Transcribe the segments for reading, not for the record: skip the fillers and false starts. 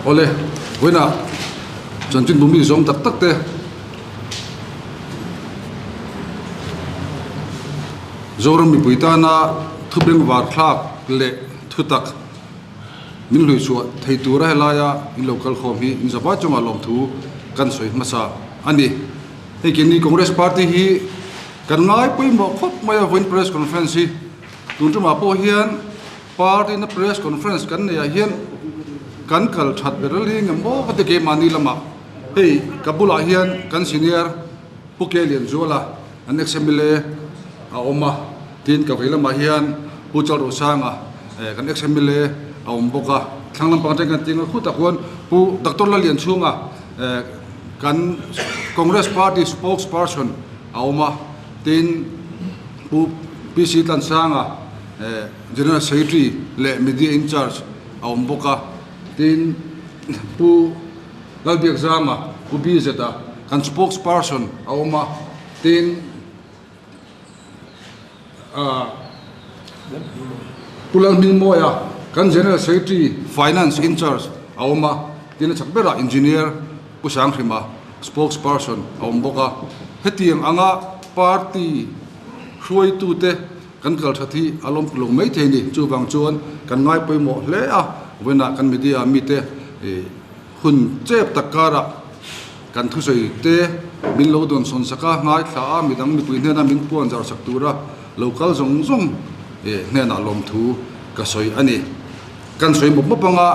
Awle, vawiinah chanchin bumi zawng tak tak te Zoram mipui tana thu bengvar thlak leh thutak min hlui chhuah thei tura helaia in lo kal khawm hi in zavai chungah lawmthu kan sawi hmasa a ni. Hei keini Congress Party hi kan ngai pawimawh khawp mai a vawiin Press Conference hi tun tumah pawh hian Party na Press Conference kan neih ah hian kan kal that ber a ling em aw ka ti keimahni lamah hei ka bulah hian kan senior Pu Ke Lianzuala an ex mla a awm a tin ka vei lamah hian Pu Chalrosanga eh kan ex mla a awm bawk a thlang lampang atangin kan tinga khutah khuan Pu Doctor Lalianchhunga eh kan Congress Party spokesperson a awm a tin Pu PC Tlansanga eh General Secretary leh Media in charge a awm bawk a, tin Pu Lalbiakzama, Pu BZ-a kan spokesperson a awm a, tin ah Pu Lalhmingmawia kan General Secretary Finance in charge a awm a, tin a chak berah Engineer Pu Sanghrima spokesperson a awm bawk a, hetiang anga party hruaitute Kan kal that hi a lawm lo mai thei ni. Chuvang chuan kan ngai pawimawh hle a, vawiinah kan media mite hun chep tak karah kan thusawi te min lo dawn sawn sak a, ngaithla a, midang mipui hnena min puan zar sak tura lo kal zawng zawng hnenah lawmthu ka sawi a ni. Kan sawi mawp mawp anga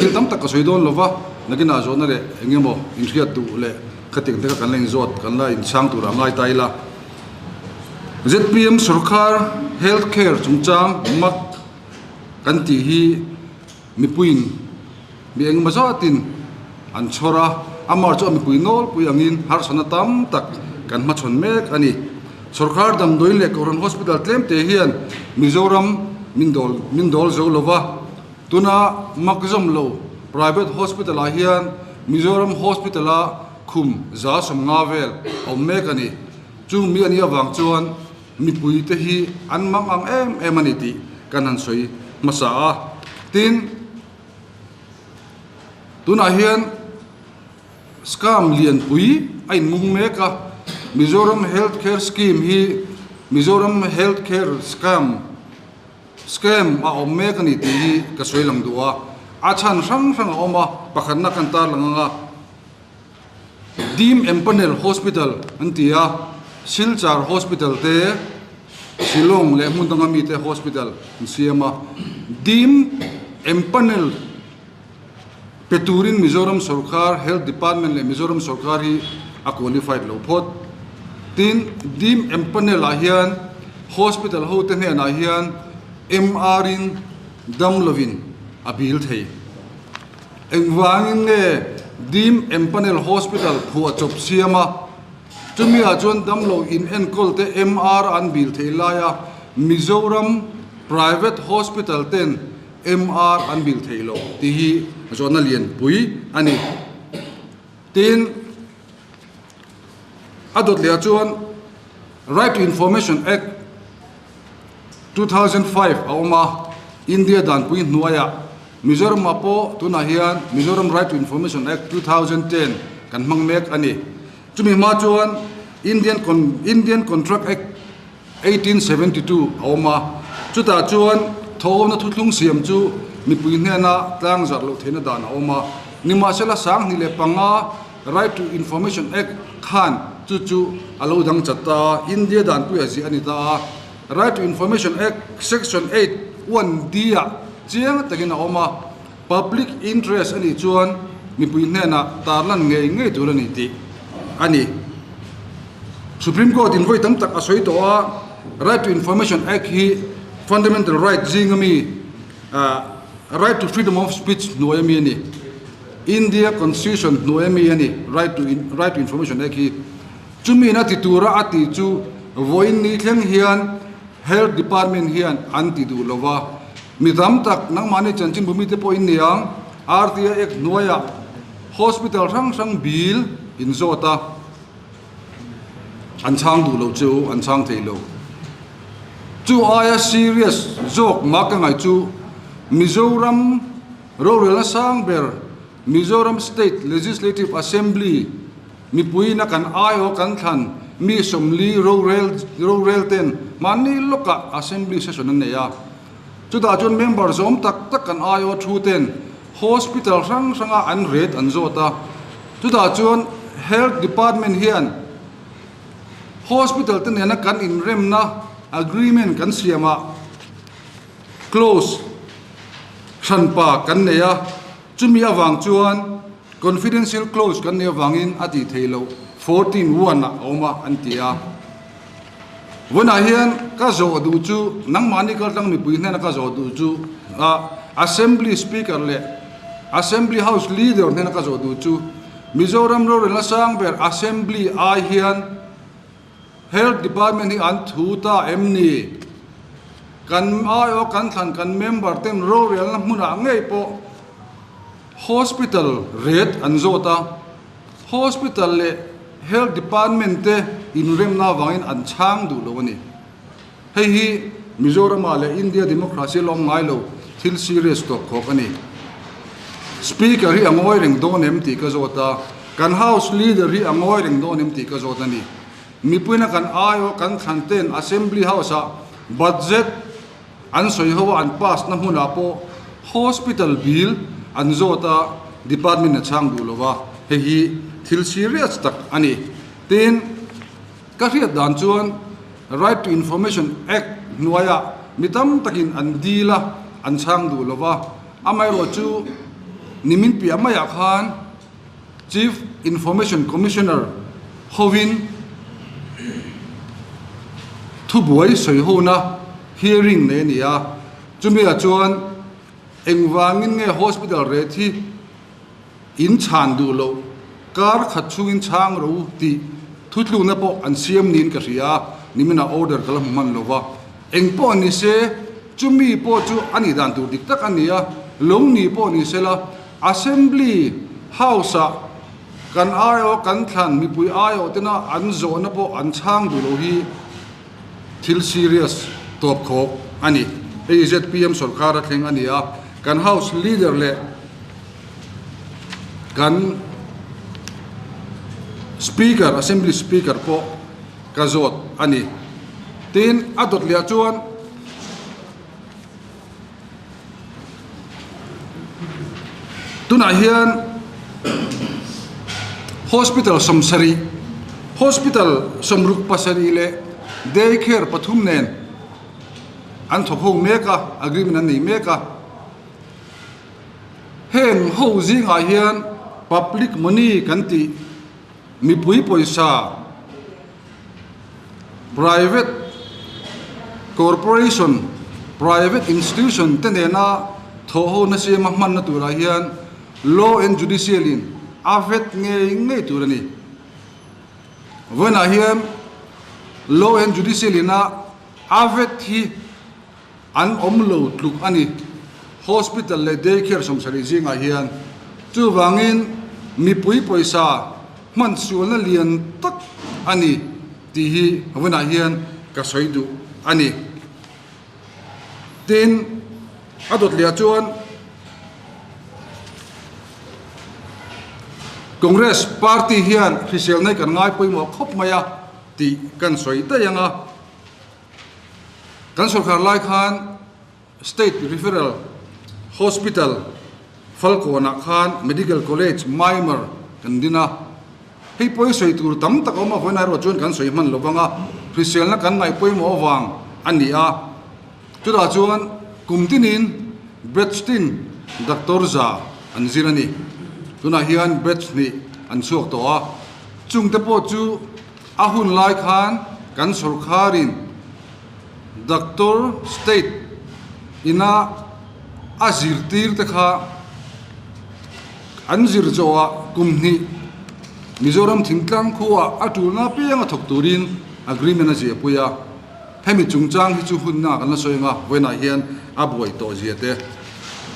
thil tam tak ka sawi dawn lova, nakinah zawhna leh eng emaw inhriat duh leh khatiang te kha kan la inzawt, kan la inchhang turah ngai ta ila. Zpm sorkar health care chungchang mak kan tih hi mipuiin mi engemaw zatin an chhawr a, amah chu a mipui nawlpui angin harsatna tam tak kan hmachhawn mek a ni. Sorkar damdawiin leh Kohhran Hospital tlemte hian Mizoram min dawl min dawl zo lova, tuna mak zawm lo private hospital ah hian Mizoram hospital a khum 150 vel a awm mek a ni. Chu mi a nih avang chuan mipuite hi an mang ang em em a ni tih kan han sawi hmasa a. Tin, tunah hian scam lianpui a inmung mek a, Mizoram Health Care Scheme hi Mizoram Health Care Scam scam a awm mek a ni tih hi ka sawi lang duh a. A chhan hrang hrang a awm a, pakhatna kan tarlang ang a. Dim Empanel Hospital an ti a, Silchar Hospital te, Shillong leh hmun danga mite hospital an siam a. Dim Empanel pe turin Mizoram sorkar Health Department leh Mizoram sorkar hi a qualified lo phawt. Tin, Dim Empanel ah hian hospital hote hnenah hian MR in damlovin a bil thei. Engvangin nge Dim Empanel Hospital phuah chawp siam a, chumi ah chuan damlo in enkawl te MR an bil thei lai a, Mizoram Private Hospital ten MR an bil thei lo tih hi zawhna lianpui a ni. Tin, a dawt leh ah chuan Right to Information Act 2005 a awm a, India danpui hnuaiah Mizoramah pawh tunah hian Mizoram Right to Information Act 2010 kan hmang mek a ni. Chumi hma chuan Indian Indian Contract Act 1872 a awm a, chutah chuan thawhawmna thuthlung siam chu mipui hnena tlang zarh loh theihna dan a awm a. Nimahsela 2005 Right to Information Act khan chu chu a lo dang chat ta a, India danpuia ziah a ni ta a. Right to Information Act Section 8 1 D ah chiang takin a awm a, public interest a nih chuan mipui hnenah tarlan ngei ngei tur a ni tih a ni. Supreme Court in vawi tam tak a sawi tawh a, Right to Information Act hi fundamental right zinga mi Right to Freedom of Speech hnuai ami a ni. India Constitution hnuai ami a ni Right to Right to Information Act hi. Chumi in a ti tura a tih chu vawiin ni thleng hian Health Department hian an ti duh lo va. Mi tam tak nangmahni chanchinbu mite pawh in ni ang, RTI Act hnuaiah hospital hrang hrang bill in zawt a, an chhang duh lo chu an chhang thei lo. Chu aia serious zawk mah ka ngaih chu Mizoram rorelna sang ber. Mizoram State Legislative Assembly mipuiin a kan aiawh kan thlan mi 40 rorel rorel ten mahni lawkah Assembly session an nei a. Chutah chuan member zawm tak tak kan aiawh thu ten hospital hrang hranga an rate an zawt a. Chutah chuan Health Department hian Hospital te nena kan inremna agreement kan siamah clause hranpa kan nei a, chumi avang chuan confidential clause kan neih avangin a tih theih loh 14 one ah a awm a an ti a. Vawiinah hian ka zawh duh chu nangmahni kaltlang mipui hnena ka zawh duh chu a Assembly Speaker leh Assembly House Leader hnena ka zawh duh chu Mizoram rorelna sang ber Assembly ai hian Health Department hi an thu ta em ni? Kan aiawh kan thlan kan member ten rorelna hmunah ngei pawh Hospital rate an zawt a, Hospital leh Health Department te inremna avangin an chhang duh lo a ni. Hei hi Mizoramah leh India democracy lawm ngai lo thil serious tawp khawk a ni. Speaker hi a ngawi reng dawn em tih ka zawt a, kan House Leader hi a ngawi reng dawn em tih ka zawt a ni. Mipuina kan aiawh kan thlan ten Assembly House-ah budget an sawi ho a an pass na hmunah pawh hospital bill an zawt a, department a chhang duh lo va, hei hi thil serious tak a ni. Tin. Ka hriat dan chuan Right to Information Act hnuaiah mi tam takin an dil a, an chhang duh lo va. Amaherawh chu nimin piah maiah khan Chief Information Commissioner hovin thubuai sawihona hearing nei a ni a, chumiah chuan engvangin nge hospital rate hi In chhan duh loh, kar khat chungin chhang ro tih thutlukna pawh an siam niin ka hria a, niminah order ka la hmu hman lo va. Eng pawh ni se, chumi pawh chu a nih dan tur dik tak a ni a, lo ni pawh ni se la, Assembly House-ah kan aiawh kan thlan mipui aiawh tena an zawhna pawh an chhang duh lo hi thil serious tawp khawk a ni. Hei zpm sorkar a thleng a ni a, kan House Leader leh Kan Speaker, Assembly Speaker pawh ka zawt a ni. Tin, a dawt leh ah chuan tunah hian Hospital 70, Hospital 67 leh Day Care pathum nen an thawk ho mek a, agreement an nei mek a. Heng ho zingah hian public money kan tih mipui pawisa, private corporation, private institution te nena thawhhona siama hmanna turah hian law and judicial in a vet ngei ngei tur a ni. Vawiinah hian law and judicial ina a vet hi An awm lo tluk a ni. Hospital leh day care 70 zingah hian chuvangin mipui pawisa hman sualna lian tak a ni tih hi vawiinah hian ka sawi duh a ni. Tin, a dawt leh ah chuan Congress party hian hriselna hi kan ngai pawimawh khawp mai a tih kan sawi daih ang a. Kan sorkar lai khan State Referral Hospital Falkawnah khan Medical College Myanmar kan din a, hei pawi sawi tur tam tak a awm a, vawiin erawh chuan kan sawi hman lo vang a, hriselna kan ngaih pawimawh avang a ni a, chutah chuan kum tinin batch tin doctor za an zir a ni, tunah hian batch hnih an chhuak tawh a, chungte pawh chu. A hun lai khan kan sorkharin Doctor State ina a zirtir te kha an zir zawhah kum hnih Mizoram thingtlang khuaah a tulna pianga thawk turin agreement a ziahpui a. Hemi chungchang hi chu hunna kan la sawi ang a, vawiinah hian a buai tawh zia te.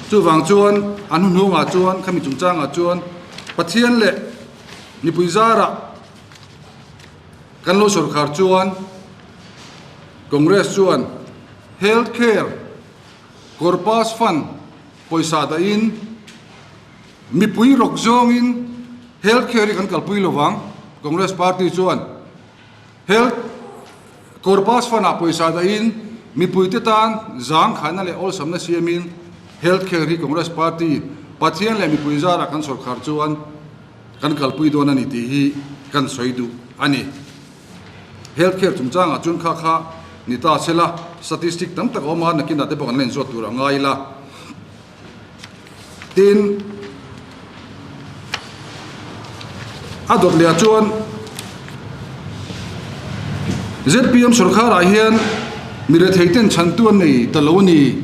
Chuvang chuan an hnuhnungah chuan khami chungchangah chuan Pathian leh mipui zarah Kan lo sorkar chuan Congress chuan Health Care Corpus Fund pawisa dahin Mipui rawk zawngin Health Care hi kan kalpui lovang, Congress Party chuan Health Corpus Fund-ah pawisa dahin mipuite tan zangkhaina leh awlsamna siamin Health Care hi Congress Party Pathian leh mipui zarah kan sawrkhar chuan kan kalpui dawn a ni tih hi kan sawi duh a ni. Health Care chungchangah chuan kha kha ni ta sela statistic tam tak a awm a, nakinah te pawh kan la inzawt tur a ngai ila. Tin, a dawt leh ah chuan zpm sorkharah hian mi rethei ten chhantu an nei ta lo a ni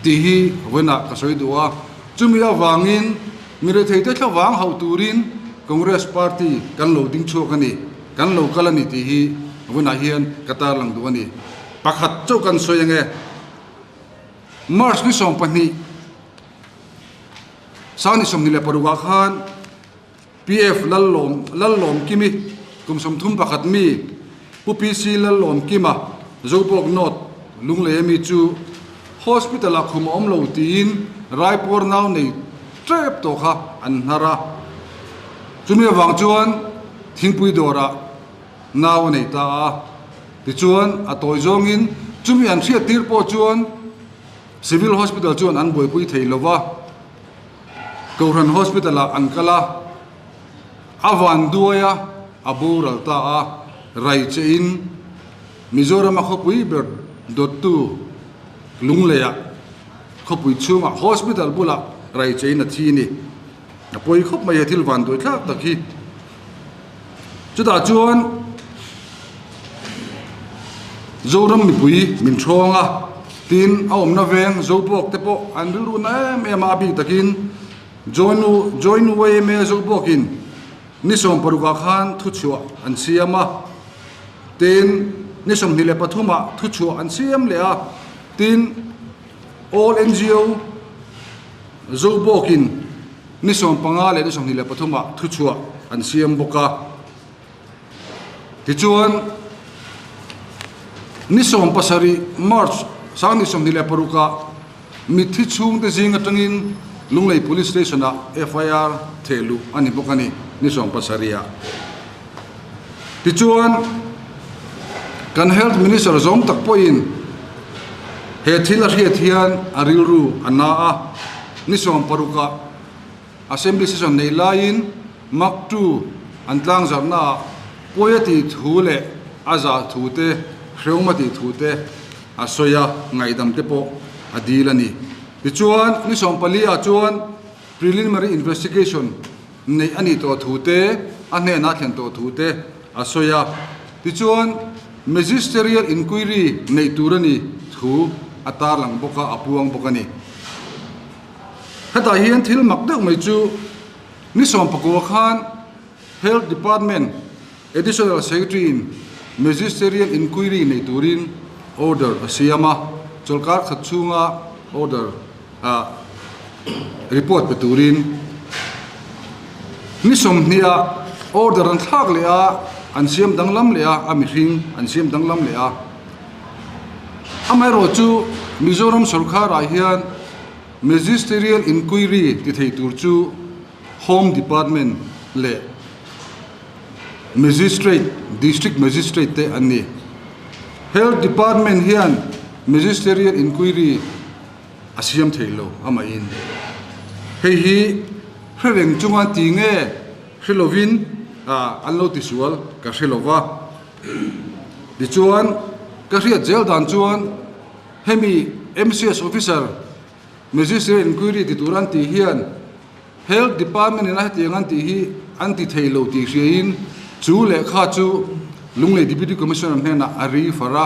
tih hi vawiinah ka sawi duh a. Chumi avangin mi rethei te thlavang hauh turin Congress party kan lo ding chhuak a ni, kan lo kal a ni tih hi vawiinah hian ka tarlang duh a ni. Pakhat chauh kan sawi ange. March ni 20 sang ni 26 ah khan PF Lallawm Lallawmkimi kum 31 mi Pu PC Lallawmkima Zobawk North Lunglei ami chu Hospital ah khum a awm lo tiin Raipur nau nei tep tawh kha an hnar a. Chumi avang chuan thingpui dawrah nau a nei ta a. Tichuan, a tawi zawngin chumi an hriat tir pawh chuan Civil Hospital chuan an buaipui thei lo va, Kohhran Hospital-ah an kal a, a van duai a, a boral ta a, rai chein Mizorama khawpui ber dawttu Lungleiah khawpui chhungah hospital bulah rai chein a thi ni. A pawi khawp mai he thil van duai thlak tak hi. Chutah chuan Zoram mipui min thawng a, tin a awmna veng Zobawk te pawh an rilru na em em a, a bik takin Joinu Joinu yma Zobawkin ni 16 ah khan thuchhuah an siam a, tin ni 23 ah thuchhuah an siam leh a, tin All ngo Zobawkin Ni 15 leh ni 23 ah thuchhuah an siam bawk a. Tichuan, ni 17 March sang ni 26 ah mitthi chhungte zing atangin Lunglei Police Station ah FIR theh luh a ni bawk a ni, ni 17 ah. Tichuan, kan Health Minister zawng tak pawhin he thil a hriat hian a rilru a na a, ni 16 ah Assembly session nei laiin Mark ii an tlangzarhna ah pawi a tih thu leh a zah thu te, hrehawm a tih thu te a sawi a, ngaihdam te pawh a dil a ni. Tichuan, ni 14 ah chuan preliminary investigation neih a nih tawh thu te, a hnenah thlen tawh thu te a sawi a. Tichuan, Magisterial Inquiry neih tur a ni thu a tarlang bawk a, a puang bawk a ni. Hetah hian thil mak deuh mai chu ni 19 khan Health Department Additional Secretary in Magisterial Inquiry nei turin order a siam a, chawlhkar khat chhunga order ah report pe turin ni 20 ah order an thlak leh a, an siam danglam leh a, a mihring an siam danglam leh a. Amaherawh chu Mizoram sawrkharah hian Magisterial Inquiry ti thei tur chu Home Department leh Magistrate, District Magistrate te an ni. Health Department hian Magisterial Inquiry a siam thei lo amahin. Hei hi hre reng chunga ti nge hre lovin an lo tisual ka hre lova. Tichuan ka hriat zel dan chuan hemi MCS Officer Magisterial Inquiry ti tur an tih hian Health Department in a hetiang an tih hi an ti thei lo tih hriain chu lehkha chu Lunglei Deputy Commissioner hnenah a ri far a.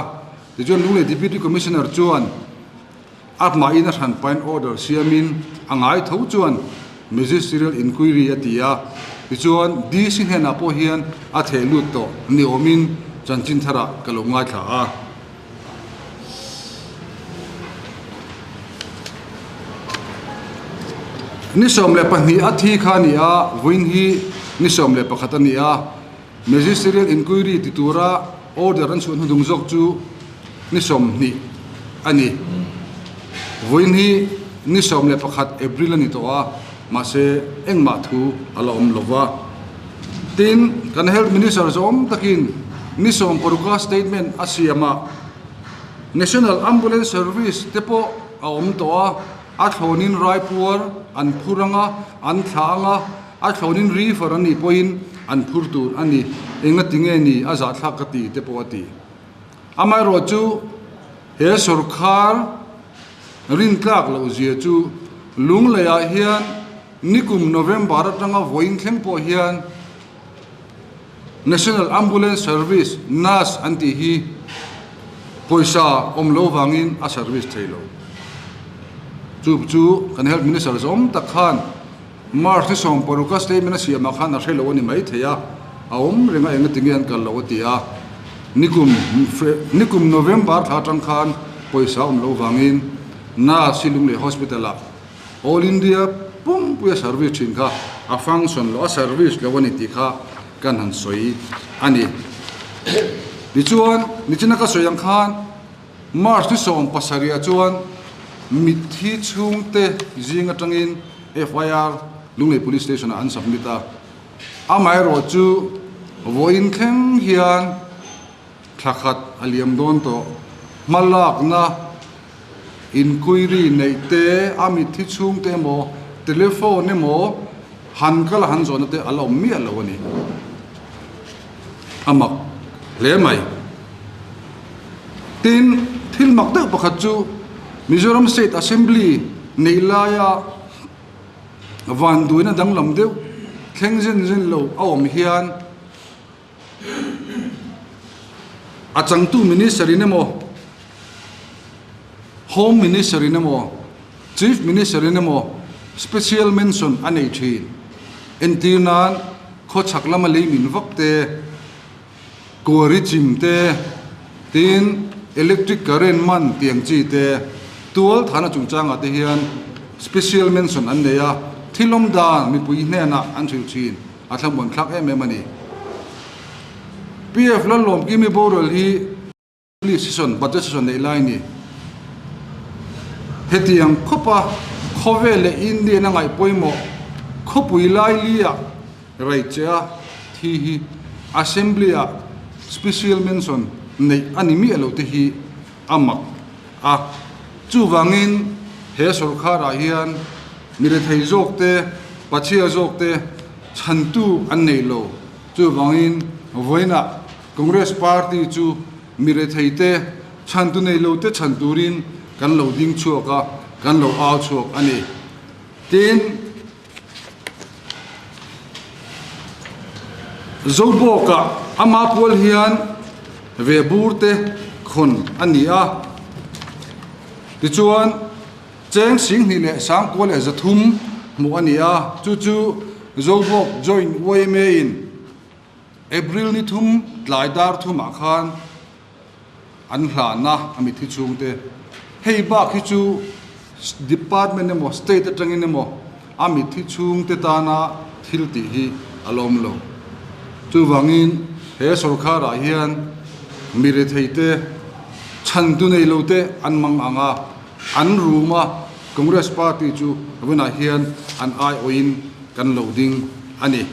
Tichuan Lunglei Deputy Commissioner chuan a hmain a hranpain order siamin a ngai tho chuan Magisterial Inquiry a ti a. Tichuan DC hnenah pawh hian a theh lut tawh ni awmin chanchin tharah ka lo ngaithla a. Ni 12 a thi kha a ni a, vawiin hi ni 11 a ni a. Magisterial Inquiry ti tura order an chhuah hnuhnung zawk chu ni 20 a ni. Vawiin hi ni 11 April a ni tawh a. Mahse, engmah thu a la awm lo va. Tin, kan Health Minister zawm takin ni 60a statement a siam a, National Ambulance Service te pawh a awm tawh a, a thlawnin raipuar an phur ang a, an thlah ang a, a thlawnin refer a nih pawhin an phur tur a ni, engati nge ni a zahthlak ka ti te pawh a ti. Amaherawhchu, he sawrkhar Rintlak loh zia chu Lungleiah hian nikum November atanga vawiin thleng pawh hian National Ambulance Service, nas, an tih hi pawisa awm lo vangin a service thei lo. Chu chu kan Health Minister zawm tak khan March ni 16 a statement a siamah khan a hre lo a ni mai thei a, a awm reng a engati nge an kal lo a ti a. Nikum nikum November thla atang khan pawisa awm loh vangin Nurse hi Lunglei Hospital ah All India pumpuia service thin kha a function loh a service lo a ni tih kha kan han sawi a ni. Tichuan nichina ka sawi ang khan March ni 17 ah chuan mitthi chhungte zing atangin FIR Lunglei Police Station ah an submit a. Amaherawh chu vawiin thleng hian thla khat a liam dawn tawh. Hmalakna inquiry neih te, a mitthi chhung te emaw, telephone emaw han kal a han zawhna te a la awm miah lo a ni. A mak hle mai. Tin, thil mak deuh pakhat chu Mizoram State Assembly neih laia Vanduaina danglam deuh thleng zen zen lo a awm hian a changtu minister in emaw home minister in emaw chief minister in emaw special mention a nei thin. Entir nan khawchhak lama lei min vak te Kuari chim te, tin electric current man tiang chi te, tual thana chungchangah te hian special mention an nei a, thil awm dan mipui hnenah an hrilh thin, a thlamuan thlak em em a ni. PF Lallawmkimi boral hi. Session, Budget Session neih lai ni. Hetiang khawpa khawvel leh Indian a ngaih pawimawh khawpui laili-ah Reichea thi hi Assembly-ah Special Mention neih a ni miah lo te hi a mak a. Chuvangin he sawrkharah hian mi rethei zawk te, pachhia zawk te chhantu an nei lo. Chuvangin vawiinah Congress Party chu mi retheite chhantu nei lote chhan turin kan lo ding chhuak a, kan lo au chhuak a ni. Tin, Zobawkah ama pual hian ve bur te khawn a ni a, tichuan cheng 23,300 hmuh a ni a, chu chu Zobawk Joint yma in April ni thum tlai dar thumah khan an hlahna a mitthi chhungte hei bak hi chu department emaw state atangin emaw a mitthi chhungte tana thil tih hi a lawm lo. Chuvangin he sawrkharah hian mi retheite chhantu nei lote an mang ang a, an rum a, Congress party chu vawiinah hian an aiawhin kan lo ding a ni.